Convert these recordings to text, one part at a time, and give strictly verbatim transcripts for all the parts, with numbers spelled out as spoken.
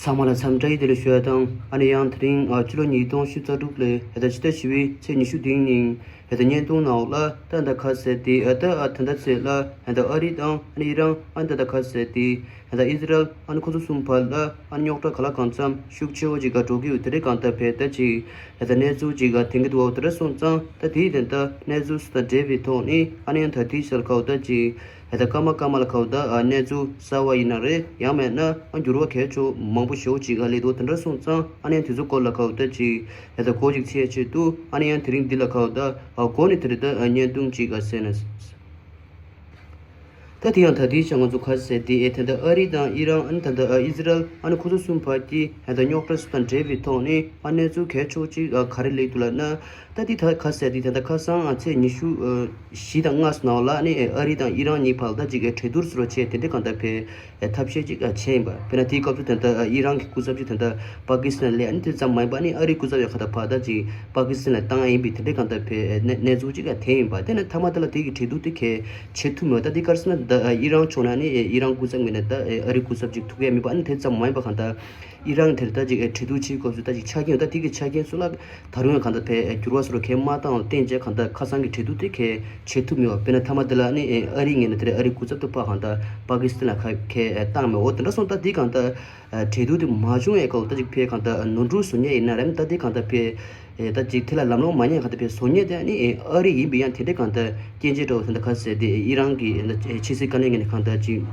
ཚང་མ་ལ་འཚམས་འདྲི་བདེ་ལེགས་ཞུ་ཡ་དང་། ཨ་ནི་ཡང་དེ་རིང་ཨ་ཕྱི་ལོ་ཉིས་སྟོང་ཉི་ཤུ་རྩ་དྲུག་ལོའི་ད་ཕྱི་ཟླ་བཞི་པའི་ཚེས་ཉི་ཤུ་བདུན་ཉིན་ད་བརྙན་ཐུང་ནང་ལ་ད་ད་ག་ཟེར་ཏེ་ཨ་ད་ཨ་ད་ད་ཚེས་ལ་ད་ཨ་རི་དང་ཨ་ནི་ཨི་རན་ཨ་ད་ད་ག་ཟེར་ཏེ་ད་ཨི་ཟི་རལ་ཨ་ནི་ཁོ་ཚོ་གསུམ་བར་ལ་ཨ་ནི་རྙོག་དྲ་ག་ལ་གང་འཚམ་ཤུགས་ཆེ་བོ་ཅིག་ག་འགྲོ་གི་ཡོད། དེ་རེད་གང་ད་བས་ད་ཅིག་ད་གནས་ཚུལ་ཅིག་ག་ཐེན་གི་འདུག་བ། དེ་འདྲ་སོང་ཙང་ད་དེའི་དོན་དག་གནས་ཚུལ་སུ་དང་འབྲེལ་བའི་ཐོག་ནས་ཨ་ནི་ཡང་ད་དེའི་ཆར་ཁ་བ་ད་ཅིག་ད་སྐར་མ་སྐར་མ་ལ་ཁ་བ་ད་ཨ་གནས་ཚུལ་གསར་བ་ཡིན་ན་རེད། ཡང་མེད་ན་ཨ་འགྱུར་བ་གལ་ཆེ་མང་པོ་ཞེ་པོ་ཅིག་ག་སླེབས་འདུག། དེ་འདྲ་སོང་ཙང་ཨ་ནི་ཡང་དེ་ཚོ་སྐོར་ལ་ཁ་བ་ད་ཅིག་ད་གོ་ཅིག་ཚེས་ཆེད་དུ་ཨ་ནི་ཡང་དེ་རིང་འདི་ལ་ཁ་བ་ད་ཨ་གོ་ནས་དེ་རེད་ད་ཨ་བརྙན་ཐུང་ཅིག་ག་གསན་ན། ད་དེ་ཡང་ད་དེའི་ཆ་ང་ཚོ་ག་ཟེར་ཏེ་ཨེ་ད་ལྟ་ཨ་རི་དང་ཨི་རན་ཨ་ནི་ད་ལྟ་ཨ་ཨི་ཟི་རལ་ཨ་ནི་ཁོ་ཚོ་གསུམ་བར་གྱི་ད་ལྟ་རྙོག་དྲ་སུ་དང་འབྲེལ་བའི་ཐོག་ནས་ཨ་གནས་ཚུལ་གལ་ཆེ་བོ་ཅིག་ཨ་ག་རེ་སླེབས་འདུག་ལབ་ན། ད་དེ་ད་ག་ཟེར་ཏེ་ད་ལྟ་ཁ་སང་ཨ་ཚེས་ཉི་ཤུ་བཞི་དང་ལྔ་སོ་ནང་ལ་ཨ་ནི་ཨ་རི་དང་ཨི་རན་གཉིས་བར་ད་ཅིག་ཨེ་གྲོས་བསྡུར་ཟེར་བ་བྱས་དེ་འདྲ་གང་ལྟར་བས་ཨེ་ཐབས་ཤེས་ཅིག་ཨ་བྱས་ཡིན་པ། དཔེར་ན་དེའི་སྐབས་སུ་ད་ལྟ་ཨ་ཨི་རན་གྱི་སྐུ་ཚབ་ཅིག་ད་ལྟ་པ་ཀི་སི་ཐན་ལ་ཨ་ནི་དེ་ཙམ་མ་ཡིན་པ་ཨ་ནི་ཨ་རིའི་སྐུ་ཚབ་ཡང་གང་ལྟར་བར་ད་ཅིག་པ་ཀི་སི་ཐན་ལ་བཏང་ཡ་ཡིན་པའི་དེ་འདྲ་གང་ལྟར་བས་གནས་གནས་ཚུལ་ཅིག་ཨ་ཐོན་ཡིན་པ། དེ་ནས་མཐའ་མ་དེ་ལ་དེ་གི་གྲོས་བསྡུར་དེ་གས་བྱེད་ཐུབ་མེད་པ། ད་དེ་ག་རེ་ཟེར་ན་ད་ཨི་རན་ཕྱོགས་ནས་ནི་ཨི་རན་སྐུ་ཚབ་ངོས་ནས་ད་ཨ་རིའི་སྐུ་ཚབ་ཅིག་ཐུག་ཡ་མེད་པ། ཨ་ནི་དེ་ཙམ་མ་ཡིན་པ་གང་ལྟར་ཨི་རན་དེར་ད་ཅིག་གྲོས་བསྡུར་བྱེད་སྐབས་སུ་ད་ཅིག་ཆ་རྐྱེན་ཡོད། ད་དེ་གི་ཆ་རྐྱེན་ཚོ་ལ་ད་རུང་ཡང་གང་ལྟར་བས་འགྱུར་བ་སོགས་གས་མ་བཏང་བརྟེན་བྱས་གང་ལྟར་ཁ་སང་གི་གྲོས་བསྡུར་དེ་གས་བྱེད་ཐུབ་མེད་པ། དཔེར་ན་མཐའ་མ་དེ་ལ་ནི་ཨ་རིའི་ངོས་ནས་དེར་ཨ་རིའི་སྐུ་ཚབ་དེ་ཕར་གང་ལྟར་པ་ཀི་སི་ཐན་ལ་ཁ་གས་བཏང་མེད། འོ་དེ་འདྲ་སོང་ད་དེ་གང་ལྟར་གྲོས་བསྡུར་དེ་མ་བྱུང་བའི་སྐོར་ད་ཅིག་བས་གང་ལྟར་ནོར་འཁྲུལ་བཟོ་མཁན་ཡིན་ན་རེད། ད་དེ་གང་ལྟར་བས་ད་ཅིག་དེ་ལ་ལམ་ལྷོང་མ་རྙེད་གང་ལྟར་བས་བཟོ་མཁན་དེ་ནི་ཨ་རི་ཡིན་པའི་ཡང་དེ་འདྲ་གང་ལྟར་སྐྱོན་བརྗོད་འདྲ་བོ་དེ་འདྲ་ག་ཟེར་ཏེ་ཨི་རན་གྱི་ཕྱི་སྲིད་བཀའ་བློན་ངོས་ནས་གང་ལྟར་ཅིག་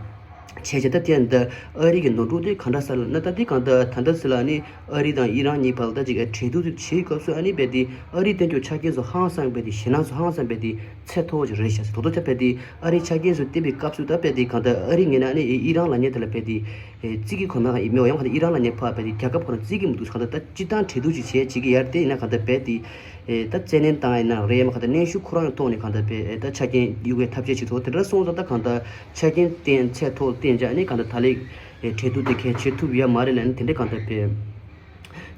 བྱས་བྱས་ད་དེ་ཡང་ད་ཨ་རི་གི་ནོར་འཁྲུལ་དེ་གང་འདྲ་ས་ལ་ན། ད་དེ་གང་ལྟར་ད་ལྟ་ཟེར་ལ་ནི་ཨ་རི་དང་ཨི་རན་གཉིས་བར་ད་ཅིག་གྲོས་བསྡུར་དེ་བྱེད་སྐབས་སུ་ཨ་ནི་བས་དེ་ཨ་རིའི་བསྟན་ཆོག་ཆ་རྐྱེན་ཚོ་ཧང་སང་བས་དེ་ཞེད་སྣང་ཚོ་ཧང་སང་བས་དེ་ཚད་མཐོ་བོ་ཅིག་རེད་ཤག་ཟེར། དོ་དོ་ཆ་བས་དེ་ཨ་རིའི་ཆ་རྐྱེན་ཚོ་བསྟན་པའི་སྐབས་སུ་ད་བས་དེ་གང་ལྟར་ཨ་རི་ངོས་ནས་ནི་ཨི་རན་ལབ་མཁན་དེ་ལ་བས་དེ་ཨེ་བརྩི་གི་ཁོམ་ཡང་མེད་པ། ཡང་གང་ལྟར་ཨི་རན་ལབ་མཁན་ཕར་བས་དེ་རྒྱལ་ཁབ་ཁོ་རང་བརྩི་གི་མི་འདུག། གང་ལྟར་ད་སྤྱིར་བཏང་གྲོས་བསྡུར་ཅིག་བྱས་བྱེད་ཀྱི་ཡར་དེ་ཡིན་ན་གང་ལྟར་བས་དེ་ཨེ་ད་བཙན་གནོན་བཏང་ཡིན་ན་རེད། ཡང་མ་གང་ལྟར་གནོན་ཤུགས་ཁོ་རང་ཡང་ཐོག་ནས་གང་ལྟར་བས་ཨེ་ད་ཆ་རྐྱེན་གཡུག་པའི་ཐབས་ཤེས་བྱེད་ཐུབ། དེ་འདྲ་སོང་ཙང་ད་གང་ལྟར་ཆ་རྐྱེན་བསྟན་ཚད་ཐོག་བསྟན་བྱས་ནས་གང་ལྟར་ད་ལས་ཨེ་གྲོས་བསྡུར་དེ་གལ་ཆེ་ཐུབ་ཡ་མ་རེད་ལབ་ནས་དེ་འདྲ་གང་ལྟར་བས་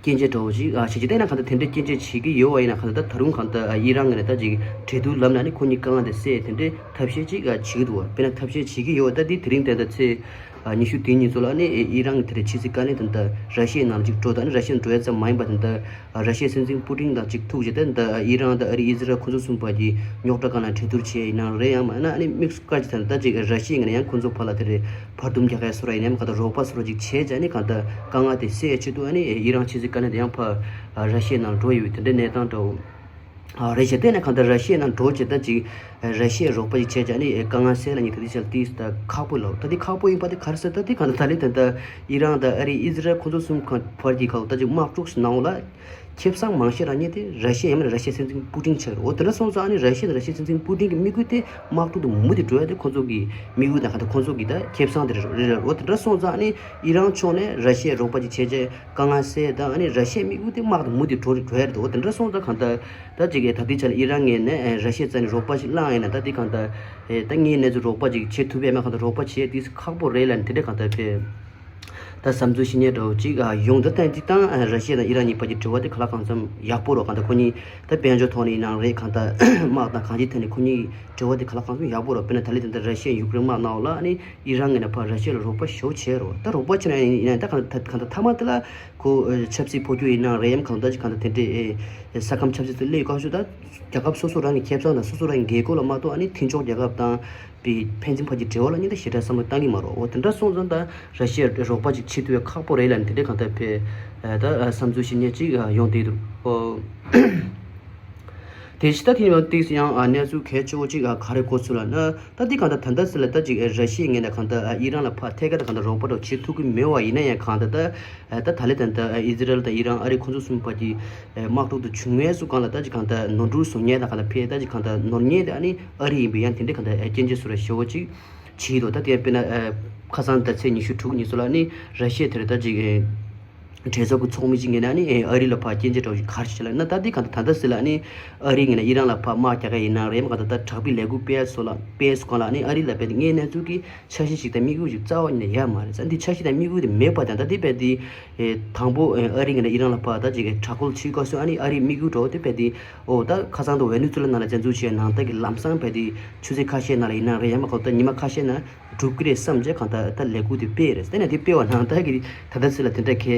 སྐྱོན་བརྗོད་འདྲ་བོ་ཞིག་ཨ་བྱེད་ཀྱི་བསྡད་ན། གང་ལྟར་དེ་འདྲ་སྐྱོན་བརྗོད་བྱེད་ཀྱི་ཡོད་པ་ཡིན་ན་གང་ལྟར་ད་ད་རུང་གང་ལྟར་ཨ་ཨི་རན་ངོས་ནས་ད་ཅིག་གྲོས་བསྡུར་ལམ་ནས་ནི་ཁོ་གཉིས་དཀའ་ངལ་དེ་སེལ་དེ་འདྲའི་ཐབས་ཤེས་ཅིག་ཨ་བྱེད་ཀྱི་འདུག་བ། དཔེར་ན་ཐབས་ཤེས་བྱེད་ཀྱི་ཡོད་པ་ད་འདི་དེ་རིང་དེ་ད་ཚེས་ཨ་ཉི་ཤུ་བདུན་ཉིན་ཚོ་ལ་ནི་ཨི་རན་གྱི་དེ་རེད་ཕྱི་སྲིད་བཀའ་བློན་དེ་ད་ར་ཤི་ཡའི་ནང་ལ་ཅིག་འགྲོ། ད་ནི་ར་ཤི་ཡ་འགྲོ་ཡ་ཙམ་མ་ཡིན་པ་དེ་ད་ཨ་ར་ཤི་ཡའི་སྲིད་འཛིན་པུ་ཏིན་དང་ཅིག་ཐུག་བྱས་ད་ད་ཨི་རན་ད་ཨ་རི་ཨི་ཟི་རལ་ཁོ་ཚོ་གསུམ་བར་གྱི་རྙོག་དྲ་སྒང་ལ་གྲོས་བསྡུར་བྱས་ཡིན་ན་རེད། ཡང་མིན་ན་ཨ་ནི་དམིགས་སུ་བཀར་གྱི་ད་ད་ཅིག་ར་ཤི་ཡའི་ངོས་ནས་ཡང་ཁོ་ཚོ་བར་ལ་དེ་རེད་བར་འདུམ་རྒྱག་ཡ་བཟོ་འདྲ་ཡིན་ནའི་གང་ལྟར་རོགས་པ་བཟོ་འདྲ་ཅིག་བྱས་བྱས་ནས་གང་ལྟར་དཀའ་ངལ་དེ་སེལ་ཡ་ཆེད་དུ་ཨ་ནི་ཨི་རན་ཕྱི་སྲིད་བཀའ་བློན་དེ་ཡང་ཕར་ར་ཤི་ཡའི་ནང་འགྲོ་ཡོད་པའི་དེ་འདྲའི་གནས་སྟངས་འདྲ་བོ། རེད་བྱས་བལྟས་ན་གང་ལྟར་ར་ཤི་ཡའི་ནང་འགྲོ་བྱས་ད་ཅིག་ར་ཤི་ཡའི་རོགས་པ་ཅིག་བྱས་བྱས་ནས་དཀའ་ངལ་སེལ་ལ་ཉིད་ད་དེ་བྱས་ལ་དེ་ད་ཁག་པོ་ལ། ད་དེ་ཁག་པོ་ཡིན་པ་དེ་ག་རེ་ཟེར། ད་དེ་གང་ལྟར་ད་ལས་དེ་ད་ཨི་རན་དང་ཨ་རི་ཨི་ཟི་རལ་ཁོ་ཚོ་གསུམ་གང་བར་གྱི་ཁག་ད་ཅིག་དམག་འཁྲུག་ནང་ལ་ཁེ་བཟང་མང་ཤོས་རང་ཉིད་དེ་ར་ཤི་ཡ་ཡིན་མིན་ར་ཤི་ཡའི་སྲིད་འཛིན་པུ་ཏིན་ཆགས་རེད། འོ་དེ་འདྲ་སོང་ཙང་ཨ་ནི་ར་ཤི་ཡ་དང་ར་ཤི་ཡའི་སྲིད་འཛིན་པུ་ཏིན་གྱི་དམིགས་ཡུལ་དེ་དམག་འཁྲུག་དེ་མུ་མཐུད་འགྲོ་ཡ་དེ་ཁོ་ཚོ་གི་དམིགས་ཡུལ་དང་གང་ལྟར་ཁོ་ཚོ་གི་ད་ཁེ་བཟང་དེ་རེད་རེད། འོ་དེ་འདྲ་སོང་ཙང་ཨ་ནི་ཨི་རན་ཕྱོགས་ནས་ར་ཤི་ཡའི་རོགས་པ་ཅིག་བྱས་བྱས་དཀའ་ངལ་སེལ་དང་ཨ་ནི་ར་ཤི་ཡའི་དམིགས་ཡུལ་དེ་དམག་དེ་མུ་མཐུད་འགྲོ་འགྲོ་ཡ་རེད། འོ་དེ་འདྲ་སོང་ཙང་གང་ལྟར་ད་ཅིག་གི་ད་ལྟའི་ཆ་ལ་ཨི་རན་ངོས་ནས་ར་ཤི་ཡའི་རྩ་ནས་རོགས་པ་ཞིག་བླངས་ཡིན་ན་ད་དེ་གང་ལྟར་ད་ངས་ནས་ཚུར་རོགས་པ་ཅིག་བྱེད་ཐུབ་ཡ་མེད། གང་ལྟར་རོགས་པ་བྱེད་ཡ་དེ་ཁག་པོ་རེད་ལབ་ནས་དེ་འདྲ་གང་ལྟར་བས། ད་བསམ་ཚུལ་བཤད་མཁན་འདྲ་བོ་ཅིག་ཡོང་། ད་ལྟ་འདི་དང་ར་ཤི་ཡ་དང་ཨི་རན་གཉིས་བར་གྱི་འབྲེལ་བ་དེ་ག་ལ་གང་འཚམ་ཡག་པོ་རོ། གང་ལྟར་ཁོ་གཉིས་ད་དཔལ་འབྱོར་ཐོག་ནས་ཡིན་ནའང་རེད། གང་ལྟར་དམག་དང་གང་ཅིའི་ཐད་ནས་ཁོ་གཉིས་འབྲེལ་བ་དེ་ག་ལ་གང་འཚམ་ཡག་པོ་རོ། དཔེར་ན་ད་ལྟ་འདི་ལྟར་ར་ཤི་ཡ་ཡུཀ་རེན་དམག་ནང་ལ་ནི་ཨི་རན་ངོས་ནས་ཕར་ར་ཤི་ཡ་ལ་རོགས་པ་ཞེ་པོ་བྱས་རོ། ད་རོགས་པ་བྱས་ན་ཡིན་ན་ད་གང་ལྟར་གང་ལྟར་མཐའ་མ་དེ་ལ་ཁོ་ཆབ་སྲིད་འཕོ་འགྱུར་ཡིན་ནའང་རེད། ཡང་གང་ལྟར་གང་ལྟར་དེ་འདྲའི་ས་ཁམས་ཆབ་སྲིད་དེ་སླེབས་སྐབས་སུ་ད་རྒྱལ་ཁབ་སོ་སོ་རང་གི་ཁེ་བཟང་དང་སོ་སོ་རང་གི་འགན་ཁུར་ལ་མ་གཏོགས་ཨ་ནི་མཐུན་ཕྱོགས་རྒྱལ་ཁབ་དང་པའི་ཕན་ཚུན་བར་གྱི་འབྲེལ་བ་ལ་གཉིས་ད་ཞེ་དྲག་བསམ་བློ་བཏང་གི་མ་རེད། འོ་དེ་འདྲ་སོང་ཙང་ད་ར་ཤི་ཡ་རོགས་པ་ཅིག་བྱེད་ཐུབ་ཡ་ཁག་པོ་རེད་ལབ་ནས་དེ་འདྲའི་གང་ལྟར་བས་ད་བསམ་ཚུལ་བཤད་མཁན་ཅིག་ཡོང་བསྡད་འདུག། ཨོ། དེ་ཕྱི་ད་དེ་ཡང་ཏིག་ཡང་གནས་ཚུལ་གལ་ཆེ་བོ་ཅིག་ག་རེ་གོ་ཚུལ་ལབ་ན། ད་འདི་གང་ལྟར་ད་ལྟ་ཟེར་ལ་ད་ཅིག་ར་ཤི་ཡའི་ངོས་ནས་གང་ལྟར་ཨི་རན་ལ་ཕར་ཐད་ཀར་དུ་གང་ལྟར་རོགས་པ་འདྲ་བྱེད་ཐུབ་ཀྱི་མེད་པ་ཡིན་ན་ཡང་གང་ལྟར་ད་ད་ད་ལས་ད་ལྟ་ཨི་ཟི་རལ་དང་ཨི་རན་ཨ་རི་ཁོ་ཚོ་གསུམ་བར་གྱི་དམག་འཁྲུག་དེ་བྱུང་བའི་སུ་གང་ལ་ད་ཅིག་གང་ལྟར་ནོར་འཁྲུལ་བཟོ་མཁན་དང་གང་ལྟར་ཕལ་ད་ཅིག་གང་ལྟར་ནོར་མཁན་དེ་ཨ་ནི་ཨ་རི་ཡིན་པའི་ཡང་དེ་འདྲའི་གང་ལྟར་སྐྱོན་བརྗོད་བཟོ་འདྲ་ཞེ་པོ་ཅིག་བྱས་འདུག། ད་དེ་དཔེར་ན་ཁ་སང་ད་ཚེས་ཉི་ཤུ་དྲུག་ཉིན་སུ་ལ་ནི་ར་ཤི་ཡ་དེར་ད་ཅིག་གྲོས་ཚོགས་ཀྱི་ཚོགས་མི་གཅིག་ངོས་ནས་ཨ་ནི་ཨ་རི་ལ་ཕར་སྐྱོན་བརྗོད་འདྲ་བོ་ཞིག་ག་རེ་བྱས་ལབ་ན། ད་འདི་གང་ལྟར་ད་ལྟ་ཟེར་ལ་ཨ་ནི་ཨ་རི་ངོས་ནས་ཨི་རན་ལ་ཕར་དམག་རྒྱག་ག་ཡིན་ན་རེད། མ་གང་ལྟར་ད་དྲག་པོའི་ལས་འགུལ་སྤེལ་སོང་ལ་སྤེལ་སོང་གང་ལ་ཨ་ནི་ཨ་རི་ལ་རྦད་དེ་དངོས་གནས་ཚུལ་གྱི་འཆར་གཞི་ཞིག་དང་དམིགས་ཡུལ་ཞིག་རྩ་བ་ཉིད་ནས་ཡོད་མ་རེད། ད་འདི་འཆར་གཞི་དང་དམིགས་ཡུལ་དེ་མེད་པ་དང་ད་འདི་རྦད་དེ་ཨེ་དང་པོ་ཨེ་ཨ་རི་ངོས་ནས་ཨི་རན་ལ་ཕར་ད་ཅིག་དྲག་རྒོལ་བྱེད་སྐབས་སུ་ཨ་ནི་ཨ་རིའི་དམིགས་ཡུལ་འདྲ་བོ་དེ་རྦད་དེ་ཨོ་ད་ཁ་སང་དུ་ཝེ་ནེ་ཛུ་ལ་ནང་ལ་བཙན་འཛུལ་བྱས་ནང་ལྟར་གྱི་ལམ་སང་རྦད་དེ་ཆུ་ཚོད་ཁ་ཤས་ནང་ལ་ཡིན་ན་རེད། ཡང་མ་གང་ལྟར་ཉི་མ་ཁ་ཤས་ནང་འགྲུབ་ཀྱི་རེད་བསམ་བྱས་གང་ལྟར་ད་ལས་འགུལ་དེ་སྤེལ་རེད། དེ་ནས་དེ་སྤེལ་བ་ནང་ལྟར་གྱི་ད་ལྟ་ཚེ་ལ་དེ་འདྲ་གས་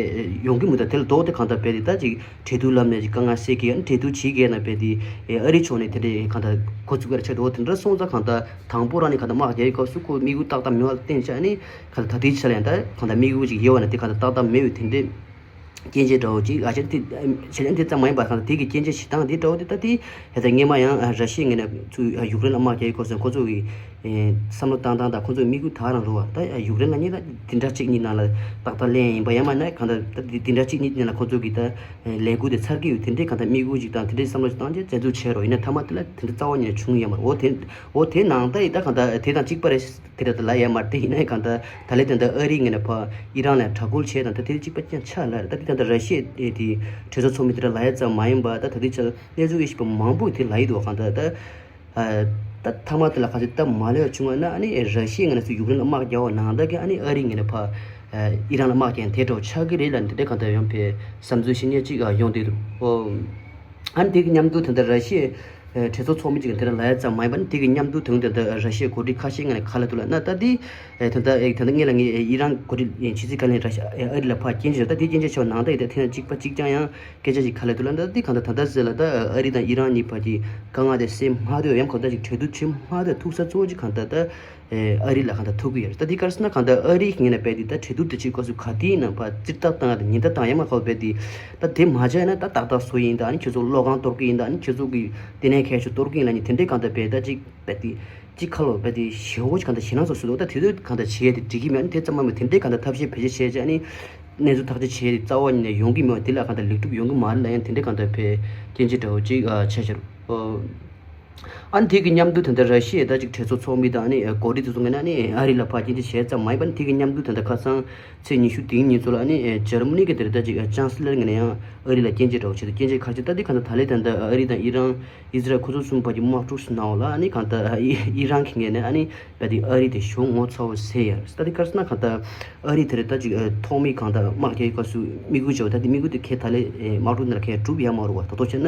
ཡོང་གི་མི་འདུག་དེ་ལ་ལྡོག་སྟེ་གང་ལྟར་རྦད་དེ་ད་ཅིག་འབྲེལ་གཏུག་ལམ་ནས་ཅིག་དཀའ་ངལ་སེལ་གྱི་ཡང་འབྲེལ་གཏུག་བྱེད་ཀྱི་ཡང་ན་རྦད་དེ་ཨ་རི་ཕྱོགས་ནས་དེ་འདྲའི་གང་ལྟར་འགོ་ཚུགས་ཀྱི་རེད། ཆེད་དུ་འོ་དེ་འདྲ་སོང་ཙང་གང་ལྟར་དང་པོ་རང་ནས་གང་ལྟར་དམག་རྒྱག་ཡི་སྐབས་སུ་ཁོ་དམིགས་ཡུལ་ཏག་ཏག་མེད་པ་ལ་བརྟེན་བྱས་ནས་གང་ལྟར་ད་ལྟའི་ཆ་ལ་ཡང་ད་གང་ལྟར་དམིགས་ཡུལ་ཅིག་ཡོད་པ་ན་དེ་གང་ལྟར་ཏག་ཏག་མེད་པའི་དེ་འདྲའི་སྐྱོན་བརྗོད་འདྲ་བོ་ཅིག་ཨ་ཅེ་དེ་བྱས་ཙང་མ་ཡིན་པ་གང་ལྟར་དེ་གི་སྐྱོན་བརྗོད་བྱེད་སྟངས་དེ་འདྲ་བོ་དེ་ད་དེ་ཧེ་ད་སྔོན་མ་ཡང་ར་ཤི་ཡའི་ངོས་ནས་ཚུར་ཡུཀ་རེན་ལ་དམག་རྒྱག་ཡི་སྐབས་སུ་ཁོ་ཚོ་གི་བསམ་བློ་བཏང་སྟངས་དང་ཁོ་ཚོའི་དམིགས་ཡུལ་ད་ག་རང་རེད་བ། ད་ཡུཀ་རེན་ལ་ཉིད་ད་འདི་འདྲ་གཅིག་གཉིས་ནང་ལ་ཏག་ཏག་ལན་ཡིན་པ་ཡང་མིན་ན་གང་ལྟར་ད་འདི་འདི་འདྲ་གཅིག་གཉིས་ནང་ལ་ཁོ་ཚོ་གི་ད་ལས་འགུལ་དེ་ཚར་གི་ཡོད། དེ་འདྲའི་གང་ལྟར་དམིགས་ཡུལ་ཅིག་དང་དེ་འདྲའི་བསམ་བློ་ཞིག་བཏང་རྗེས་བཙན་འཛུལ་བྱས་རོགས་ཡིན་ན་མཐའ་མ་དེ་ལ་དེ་འདྲ་རྩ་བ་ཉིད་ནས་བྱུང་ཡོད་མ་རེད། འོ་དེ་འོ་དེ་ནང་ལྟར་ཡིན་ད་གང་ལྟར་དེ་དང་གཅིག་པ་རེད། དེ་འདྲ་ད་ལབ་ཡ་མ་རེད། དེ་ཡིན་ན་གང་ལྟར་ད་ལས་དེ་འདྲ་ཨ་རིའི་ངོས་ནས་ཕར་ཨི་རན་ལ་དྲག་རྒོལ་བྱས་དང་ད་དེ་གཅིག་པ་ཀྱང་ཆགས་ལ་རེད། ད་དེ་ད་ལྟ་ར་ཤི་ཡའི་དེ་གྲོས་ཚོགས་ཚོགས་མི་དེ་འདྲ་ལབ་ཡ་ཙམ་མ་ཡིན་པ་ད་ད་དེ་ཆ་གནས་ཚུལ་དབྱེ་ཞིབ་པ་མང་པོས་དེ་ལབ་ཡི་འདུག་གང་ལྟར་ད། ད་མཐའ་མ་དེ་ལ་ག་ཚོད་སྟབས་མ་ལེགས་བྱུང་བ་ན་ཨ་ནི་ར་ཤི་ཡའི་ངོས་ནས་ཚུར་ཡུཀ་རེན་ལ་དམག་རྒྱག་པ་ནང་ལྟར་གྱི་ཨ་ནི་ཨ་རིའི་ངོས་ནས་ཕར་ཨི་རན་ལ་དམག་རྒྱག་དེ་འདྲ་ཆགས་ཀྱི་རེད་ལབ་ནས་དེ་འདྲ་གང་ལྟར་ཡང་ཕར་བསམ་ཚུལ་བཤད་མཁན་ཅིག་ཡོང་བསྡད་འདུག་ཨོ། ཨ་ནི་དེ་གི་མཉམ་དུ་ད་ལྟ་ར་ཤི་ཡའི་གྲོས་ཚོགས་ཚོགས་མི་ཅིག་གིས་དེ་འདྲ་ལབ་ཡ་ཙམ་མ་ཡིན་པ་ནི་དེ་གི་མཉམ་དུ་དོན་དེ་ལྟར་ར་ཤི་ཡའི་འགོ་ཁྲིད་ཁ་ཤས་ངོས་ནས་ག་ལབ་འདུག་ལབ་ན་ད་དེ་ད་ལྟ་ད་ལྟ་སྔོན་ལ་ངས་ཨི་རན་འགོ་ཁྲིད་ཕྱི་སྲིད་བཀའ་བློན་ར་ཤི་ཨ་རི་ལ་ཕར་སྐྱོན་བརྗོད་ད་དེ་སྐྱོན་བརྗོད་ཆོག་ནང་ད་ཡི་ད་ཐེངས་གཅིག་པ་གཅིག་རྐྱང་ཡང་སྐད་ཆ་ཞིག་ག་ལ་འདུག་ལབ་ན་འདི་གང་ལྟར་ད་ལྟ་ཟེར་ལ་ད་ཨ་རི་དང་ཨི་རན་གཉིས་བར་གྱི་དཀའ་ངལ་དེ་སེལ་མ་ཐུབ་ཡང་གང་ལྟར་ཞིག་གྲོས་བསྡུར་བྱེད་མ་ཐུབ་ཐུག་ས་གཙོ་བོ་ཅིག་གང་ལྟར་ད་ཨ་རི་ལ་གང་ལྟར་ཐུག་གི་ཡོད་རེད། ད་འདི་ག་རེ་ཟེར་ན་གང་ལྟར་ཨ་རིའི་ངོས་ནས་རྦད་དེ་ད་གྲོས་བསྡུར་དེ་བྱེད་སྐབས་སུ་ག་དུས་ཡིན་ནའང་ཕར་རྩིས་རྟགས་བཏང་ཡ་དང་ཉེན་བརྡ་བཏང་ཡ་མ་གང་རྦད་དེ་ད་དེ་མ་བྱས་ན་ད་ཏག་ཏག་བཟོ་ཡིན་ད་ཨ་ནི་ཁྱོད་ཚོ་བློ་གང་གཏོར་གི་ཡིན་ད་ཨ་ནི་ཁྱོད་ཚོ་གི་དེ་ནས་ཁྱད་ཆོས་གཏོར་གི་ཡིན་ལབ་ནི་དེ་འདྲའི་གང་ལྟར་རྦད་ད་ཅིག་རྦད་དེ། གཅིག་ཁ་ལོ་རྦད་དེ་ཞེ་བོ་ཅིག་གང་ལྟར་ཞེད་སྣང་ཚ་སུ་འདུག་ད་དེ་དུས་གང་ལྟར་བྱེད་ཡས་དེ་འགྲིག་གི་མེད་ཨ་ནི་དེ་ཙམ་མ་མེད་དེ་འདྲའི་གང་ལྟར་ཐབས་ཤེས་བེད་སྤྱོད་བྱས་བྱས་ཨ་ནི་གནས་ཚུལ་ཐག་གཅོད་བྱེད་ཡས་དེ་རྩ་བ་ཉིད་ནས་ཡོང་གི་མེད་པ་དེ་ལ་གང་ལྟར་ལེགས་གྲུབ་ཡོང་གི་མ་རེད་ལབ་ཡང་དེ་འདྲའི་གང་ལྟར་ཕར་སྐྱོན་བརྗོད་འདྲ་བོ་ཅིག་བྱས་བྱས་རུ། ཨ་ནི་དེ་གི་མཉམ་དུ་ད་ལྟ་ར་ཤི་ཡའི་ད་ཅིག་གྲོས་ཚོགས་ཚོགས་མི་དང་ཨ་ནི་འགོ་ཁྲིད་དེ་ཚོ་ངོས་ནས་ཨ་ནི་ཨ་རི་ལ་ཕར་སྐྱོན་བརྗོད་བྱས་ཙམ་མ་ཡིན་པ་ཨ་ནི་དེ་གི་མཉམ་དུ་ད་ལྟ་ཁ་སང་ཚེས་ཉི་ཤུ་དེའི་ཉིན་ཚོ་ལ་ཨ་ནི་འཇར་མ་ནི་གི་དེར་ད་ཅིག་ཅང་སི་ལར་ངོས་ནས་ཡང་ཨ་རི་ལ་སྐྱོན་བརྗོད་འདྲ་བོ་བྱས་ཏེ་སྐྱོན་བརྗོད་ག་རེ་བྱས་ད་དེ་གང་ལྟར་ད་ལས་ད་ལྟ་ཨ་རི་དང་ཨི་རན། ཨི་ཟི་རལ་ཁོ་ཚོ་གསུམ་བར་གྱི་དམག་འཁྲུག་སུ་ནའོ་ལ་ཨ་ནི་གང་ལྟར་ཨི་རན་གྱི་ངོས་ནས་ཨ་ནི་བལ་ཏི་ཨ་རི་དེ་གཞུང་ངོ་ཚ་བོ་ཟེར་ཡ་ད་དེ་ག་རེ་ཟེར་ན་གང་ལྟར་ཨ་རི་དེར་ད་ཅིག་ཐོག་མའི་གང་ལྟར་དམག་རྒྱག་སྐབས་སུ་དམིགས་ཡུལ་བྱས་པ་ད་དེ་དམིགས་ཡུལ་དེ་ཁས་ད་ལས་དམག་འཁྲུག་ནང་ཁས་གྲུབ་ཡ་མ་རུ་བ་ད་དོ་བྱས་ན་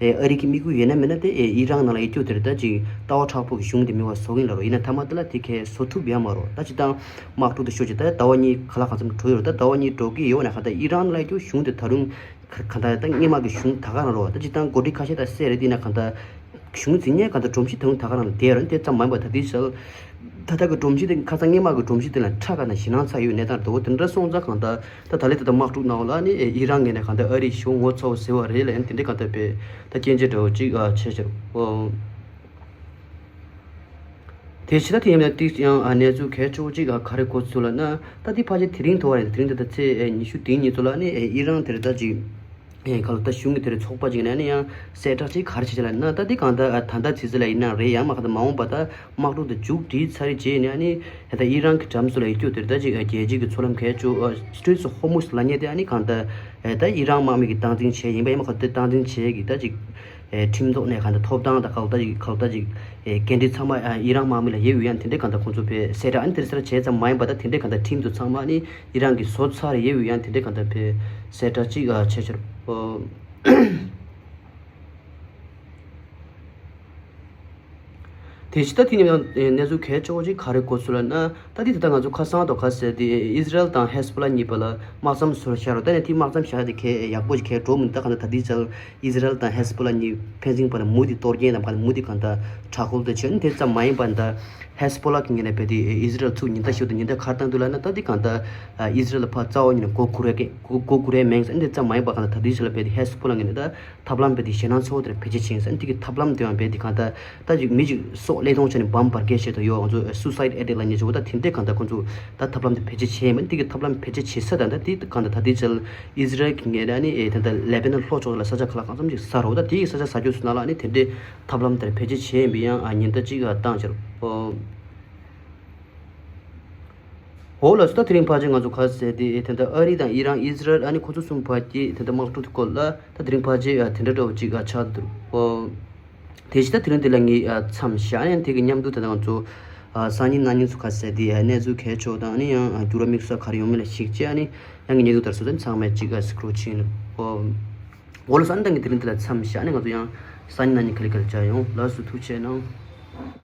ཨ་རི་གི་དམིགས་ཡུལ་ཡོད་ན་མེད་ན་དེ་ཨི་རན་ནང་ལ་ཡོད་རྒྱུ་དེར་ད་ཅིག་ལྟ་བ་མཁྲེགས་པོ་གི་གཞུང་དེ་མེད་པ་བཟོ་གིན་ལ་རོ་ཡིན་ན་མཐའ་མ་དེ་ལ་དེ་ཁས་བཟོ་ཐུབ་ཡ་མ་རུ་ད་ཅིག་དང་དམག་འཁྲུག་དེ་ཤོར་ཅིག་ད་ཟླ་བ་གཉིས་ག་ལ་གང་འཚམ་འགྲོ་ཡོད་རོ་ད་ཟླ་བ་གཉིས་འགྲོ་གི་ཡོད་ན་གང་ལྟར་ཨི་རན་ནང་ལ་ཡོད་རྒྱུ་གཞུང་དེ་ད་རུང་ག་གང་ལྟར་ད་སྔོན་མ་གི་གཞུང་ད་ག་རང་རོ་ད་ཅི་ལྟར་འགོ་ཁྲིད་ཁ་ཤས་ད་སེ་རེད་དེ་ན་གང་ལྟར་གཞུང་འཛིན་མཁན་གང་ལྟར་སྒྲོམ་གཞི་ད་རུང་ད་ག་རང་ལ་བསྡད་རོ་དེ་ཙམ་མ་ཡིན་པ་ད་དེ་ཞལ་ད་ལྟ་གི་སྒྲོམ་གཞི་དེ་ཁ་སང་སྔོན་མ་གི་སྒྲོམ་གཞི་དེ་ལ་ཁྲག་ག་ན་ཞེད་སྣང་ཚ་ཡོད་གནས་སྟངས་རེད་འོ་དེ་འདྲ་སོང་ཙང་གང་ལྟར་ད་ད་ལས་ད་ལྟ་དམག་འཁྲུག་གནང་བ་ལ་ནི་ཨི་རན་ངོས་ནས་གང་ལྟར་ཨ་རི་གཞུང་ངོ་ཚ་བོ་ཟེར་བ་རེད་ལ་ཡང་དེ་འདྲའི་གང་ལྟར་པའི་ད་སྐྱོན་བརྗོད་འདྲ་བོ་ཅིག་བྱས་ཤར་འོ། དེ་ཕྱི་ད་དེ་ཡིན་ན་ཏིག་ཡང་གནས་ཚུལ་གལ་ཆེ་བོ་གཅིག་ག་རེ་གོ་ཚུལ་ལ་ན་ད་དེ་ཕལ་ཆེར་དེ་རིང་ཐོ་བ་རེད། དེ་རིང་ད་ལྟ་ཚེས་ཉི་ཤུ་དེའི་ཉིན་ཚོ་ལ་ནི་ཨི་རན་དེར་ད་ཅིག་ག་ལ་ད་གཞུང་གི་དེར་ཚོགས་པ་ཅིག་ནས་ནི་ཡང་གསལ་བསྒྲགས་ཅིག་ག་རེ་བྱེད་ཅེས་ལ་ན་ད་དེ་གང་ལྟར་ད་ལྟ་ཚེ་ཚེ་ལ་ཡིན་ན་རེད་ཡང་མ་ག་ད་མ་འོངས་པ་ད་དམག་འཁྲུག་དེ་མཇུག་སྒྲིལ་ཚར་རེད་བྱས་ནས་ནི་ད་ལྟ་ཨི་རན་གྱི་འགྲམ་ཚོ་ལ་ཡོད་རྒྱུ་དེར་ད་ཅིག་རྒྱལ་སྤྱི་གི་མཚོ་ལམ་གལ་ཆེ་Strait of Hormuz ལ་ཉེ་དེ་ནི་གང་ལྟར་ད་ཨི་རན་དམག་མི་གིས་སྟངས་འཛིན་བྱས་ཡིན་པ་ཡང་མ་ག་ད་སྟངས་འཛིན་བྱས་ཀྱི་ད་ཅིག་ཁྲིམས་ཐོག་ནས་གང་ལྟར་ཐོབ་ཐང་དང་གང་ལྟར་ཅིག་གང་ལྟར་ཅིག་འགན་འཁྲི་ཚང་མ་ཨི་རན་དམག་མི་ལ་ཡོད་ཡོད་ཡང་དེ་འདྲའི་གང་ལྟར་ཁོང་ཚོ་ཕའི་གསལ་བསྒྲགས་ཨ་ནི་དེ་འདྲ་བྱས་ཙམ་མ་ཡིན་པ་ད་དེ་འདྲའི་གང་ལྟར་ཁྲིམས་དུ་ཚང་མ་ཨ་ནི་ཨི་རན་གྱི་བཟོ་ཚར་ཡོད་ཡོད་ཡང་དེ་འདྲའི་གང་ལྟར་ཕའི་གསལ་བསྒྲགས་ཅིག་བྱས་ཤར་འོ། དེ་ཕྱི་ད་དེ་ནས་ཡང་གནས་ཚུལ་གལ་ཆེ་བོ་ཅིག་ག་རེ་གོ་ཚུལ་ལ་ན་ད་དེ་ད་ལྟ་ང་ཚོ་ཁ་སང་དང་ཁ་གསལ་དེ་ཨི་ཟི་རལ་དང་ཧེ་སི་པོ་ལ་གཉིས་བར་ལ་དམག་མཚམས་བཟོས་བཞག་རོ། ད་ནས་དེ་དམག་མཚམས་བཞག་དེ་གལ་ཡག་པོ་ཞིག་གལ་འགྲོ་མི་འདུག་ད་གང་ལྟར་ད་དེ་ཚར་ཨི་ཟི་རལ་དང་ཧེ་སི་པོ་ལ་གཉིས་ཕན་ཚུན་བར་ལ་མུ་མཐུད་གཏོར་སྐྱོན་དང་བར་ལ་མུ་མཐུད་གང་ལྟར་དྲག་རྒོལ་དེ་བྱས་ནས་དེ་ཙམ་མ་ཡིན་པར་ད་ཧེ་སི་པོ་ལ་གི་ངོས་ནས་རྦད་དེ་ཨི་ཟི་རལ་ཚུར་ཉེན་བརྡ་ཞུ་དང་ཉེན་བརྡ་ག་རེ་བཏང་འདུག་ལབ་ན་ད་དེ་གང་ལྟར་ཨི་ཟི་རལ་ལ་ཕར་རྩ་བ་ཉིད་ནས་མགོ་སྒུར་ཡ་གི་མགོ་སྒུར་ཡ་མེད་ཟེར་དེ་ཙམ་མ་ཡིན་པར་གང་ལྟར་ད་དེ་ཚར་ལ་རྦད་དེ་ཧེ་སི་པོ་ལ་གི་ངོས་ནས་ད་ཐབས་ལམ་རྦད་དེ་ཞེད་སྣང་ཚ་བོ་དེར་བེད་སྤྱོད་བྱས་ཟེར་དེ་གི་ཐབས་ལམ་དེ་ཡང་རྦད་དེ་གང་ལྟར་ད་ཅིག་མི་ཅིག་སྲོག་བློས་གཏོང་བྱས་ནས་བོམ་འབར་གས་བྱས་དང་ཡོད་ང་ཚོ་སུ་སའིད་ཨེ་ཊེག་ལབ་མཁན་ཅིག་འོ་ད་དེ་འདྲས་གང་ལྟར་ཁོང་ཚོ་ད་ཐབས་ལམ་དེ་བེད་སྤྱོད་བྱས་མིན་དེ་གི་ཐབས་ལམ་བེད་སྤྱོད་བྱེད་ས་དང་ད་དེ་གང་ལྟར་ད་དེ་ཚར་ཨི་ཟི་རལ་གི་ངོས་ནས་ཨ་ནི་ཨེ་ད་ལྟ་ལེ་བྷ་ནན་ལྷོ་ཕྱོགས་ལ་ས་ཆ་ག་ལ་གང་འཚམ་ཅིག་ཟ་རོགས་ད་དེ་གི་ས་ཆ་ཟ་རྒྱུ་ཚོ་ནང་ལ་ཨ་ནི་དེ་འདྲས་ཐབས་ལམ་དེར་བེད་སྤྱོད་བྱས་ཡིན་པའི་ཡང་ཨ་ཉེན་བརྡ་ཅིག་བཏང་ཕྱིར་ཨོ། འོ་ལགས་སོ། ད་དེ་རིང་ཕལ་ཆེར་ང་ཚོ་ག་ཟེར་དེ་ད་ལྟ་ཨ་རི་དང་ཨི་རན་ཨི་ཟི་རལ་ཨ་ནི་ཁོ་ཚོ་གསུམ་བར་གྱི་ད་ལྟ་དམག་འཁྲུག་དེ་སྐོར་ལ་ད་དེ་རིང་ཕལ་ཆེར་ཨ་དེ་འདྲ་འདྲ་བོ་ཅིག་ཨ་ཆགས་འདུག་འོ། དེ་བཞིན་ད་དེ་རིང་འདི་ལ་ངས་ཨ་མཚམས་བཞག་ཨ་ནི་དེ་གི་མཉམ་དུ་ད་ལྟ་ང་ཚོ་ཨ་སང་ཉིན་གནངས་ཉིན་ཚོ་ག་ཟེར་དེ་ཨ་གནས་ཚུལ་གལ་ཆེ་བ་དང་ཨ་ནི་ཡང་ཨ་འགྱུར་བ་དམིགས་བསལ་ག་རེ་ཡོང་མིན་ལ་གཞིགས་བྱས་ཨ་ནི་ཡང་གི་ཉེ་དུ་དར་སོ་ཚང་མས་ཅིག་ཨ་སི་ཀྲོ་ཕྱིན་འོ། འོ་ལགས་སོ། ཨ་ནི་ད་ངས་དེ་རིང་འདི་ལ་མཚམས་བཞག་ཨ་ནི་ང་ཚོ་ཡང་སང་ཉིན་གནངས་ཉིན་ག་ལེ་ག་ལེ་མཇལ་ཡོང་། ལགས་སོ། ཐུགས་རྗེ་གནང་།